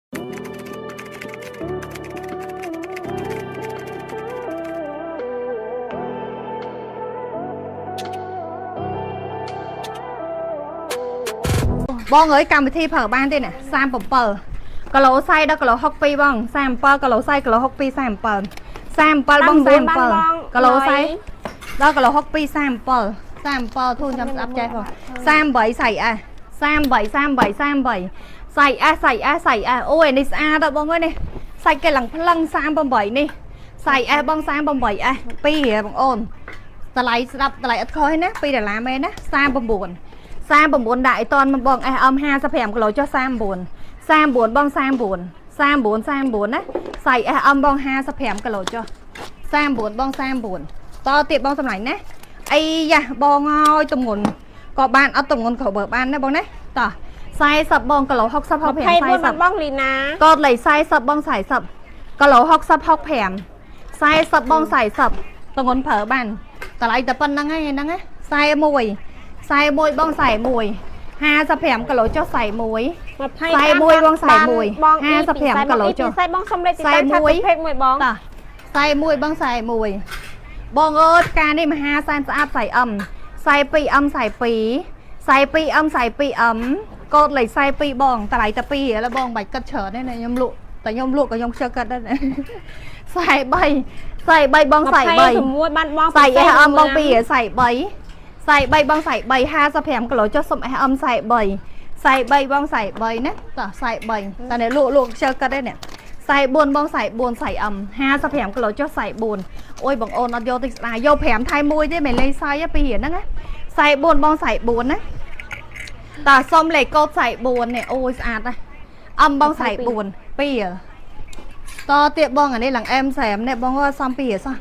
បងអើយកម្មវិធីប្រើបានទេណា37គីឡូសៃដល់គីឡូ62បង37គីឡូសៃគីឡូ62 47 37បង37គីឡូសៃដល់គីឡូ62 37 37ធូនចាំស្ដាប់ចេះបង38សៃអេ38 38 38សៃអេសៃអេសៃអេអូយនេះស្អាតដល់បងអើយនេះសាច់គេឡើងផ្លឹង38នេះសៃអេបង38អេ2រៀលបងអូនតម្លៃស្ដាប់តម្លៃអត់ខុសទេណា2ដុល្លារមែនណា39 39ដាក់ឲ្យតនមកបង SM 55គីឡូចុះ39 39បង39 39 39ណាសៃ SM បង55គីឡូចុះ39បង39តទៀតបងសម្លាញ់ណាអីយ៉ាបងអើយទម្ងន់ក៏បានអត់ទម្ងន់ក៏បើបានណាបងណាតោះ40បងគីឡូ60 65 24បងលីណា កូដលេខ40បង40គីឡូ60 65 40បង40ទម្ងន់ប្រើបានតម្លៃតែប៉ុណ្្នឹងហើយហ្នឹងណា41 41បង41 55គីឡូចុះ41 41បង41 បង 55គីឡូចុះ ពិសេសបងសុំលេខទីតាំងឆាត់ពេកមួយបង តោះ41បង41បងអើយផ្កានេះមហាសែនស្អាតសៃអឹម 42M 42 42M 42M កូដលេខ42បងតម្លៃតែ2រៀលបងបាច់គិតច្រើនទេណាខ្ញុំលក់តែខ្ញុំលក់ក៏ខ្ញុំខ្ជិលគិតដែរ43 43បង43 26បានបង សៃ SM បង2រៀល43 43បង43 55គីឡូចុះសុំ SM 43 43បង43ណាតោះ43តែនេះលក់លក់ខ្ជិលគិតទេនេះ44បង44សៃ M 55គីឡូចុះ44អូយបងអូនអត់យកតិចស្ដាយយក5ថែម1ទេមិនលេងសៃពីរៀលហ្នឹងណា44បង44ណាតើសុំលេខកូដ44នេះអូយស្អាតណាស់ M បង44 2រៀលតទៀតបងអានេះឡើង M ស្រែមនេះបងអើយសំ2រៀលសោះ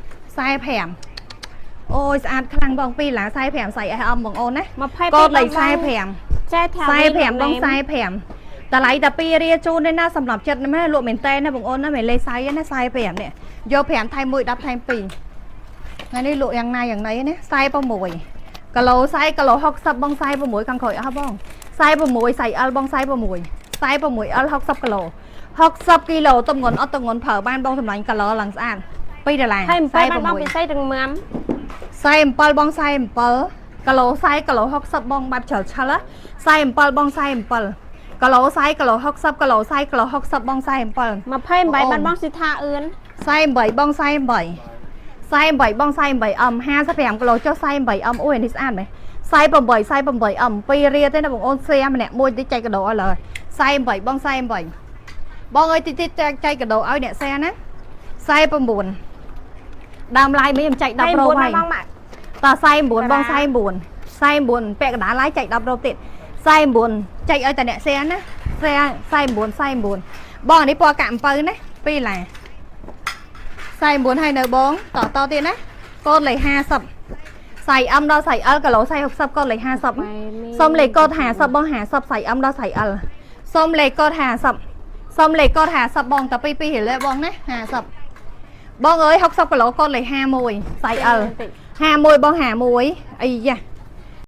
45អូយស្អាតខ្លាំងបង2ឡា45សៃ SM បងអូនណា 22 កូដលេខ45 ចែថា 45បង45តម្លៃតែ2រៀលជូនទេណាសម្រាប់ចិត្តណាលក់មែនតើណាបងអូនណាមិនលេសៃណា45នេះយក5ថែម1 10ថែម2ថ្ងៃនេះលក់យ៉ាងណាយ៉ាងណីណា46គីឡូ40គីឡូ60បង46ខាងក្រោយអស់បង46សៃ L បង46 46 L 60គីឡូ60គីឡូទម្ងន់អត់ទម្ងន់ប្រើបានបងសម្លាញ់ color ឡើងស្អាត2ដុល្លារ 27បានបងពិសេសរឹងមាំ 47បង47គីឡូ40គីឡូ60បងបែបច្រលឆិល47បង47គីឡូ40គីឡូ60គីឡូ40គីឡូ60បង47 28បានបងស៊ីថាអឿន 48បង48 48បង48 M 55គីឡូចុះ48 M អូយនេះស្អាតមែន48 48 M 2រៀលទេណាបងអូនសៀម្នាក់មួយតិចចែកកដោឲ្យលើ48បង48បងអើយតិចតិចចែកកដោឲ្យអ្នកសែណា49ដើមឡាយមីខ្ញុំចែក10រោបហើយ បងម៉ាក់ ត49បង49 49ពាក់កណ្ដាលឡាយចែក10រោបទៀត49ចែកឲ្យតែអ្នកសែណាសែ49 49បងអានេះពណ៌កាក់អំពៅណា2ឡា49ហើយនៅបងតតទៀតណាកូដលេខ50សៃ M ដល់សៃ L គីឡូសៃ60កូដលេខ50សុំលេខកូដ50បង50សៃ M ដល់សៃ L សុំលេខកូដ50សុំលេខកូដ50បងតែ2 2រៀលទេបងណា50បងអើយ60គីឡូកូដលេខ51សៃ L 51បង51អីយ៉ា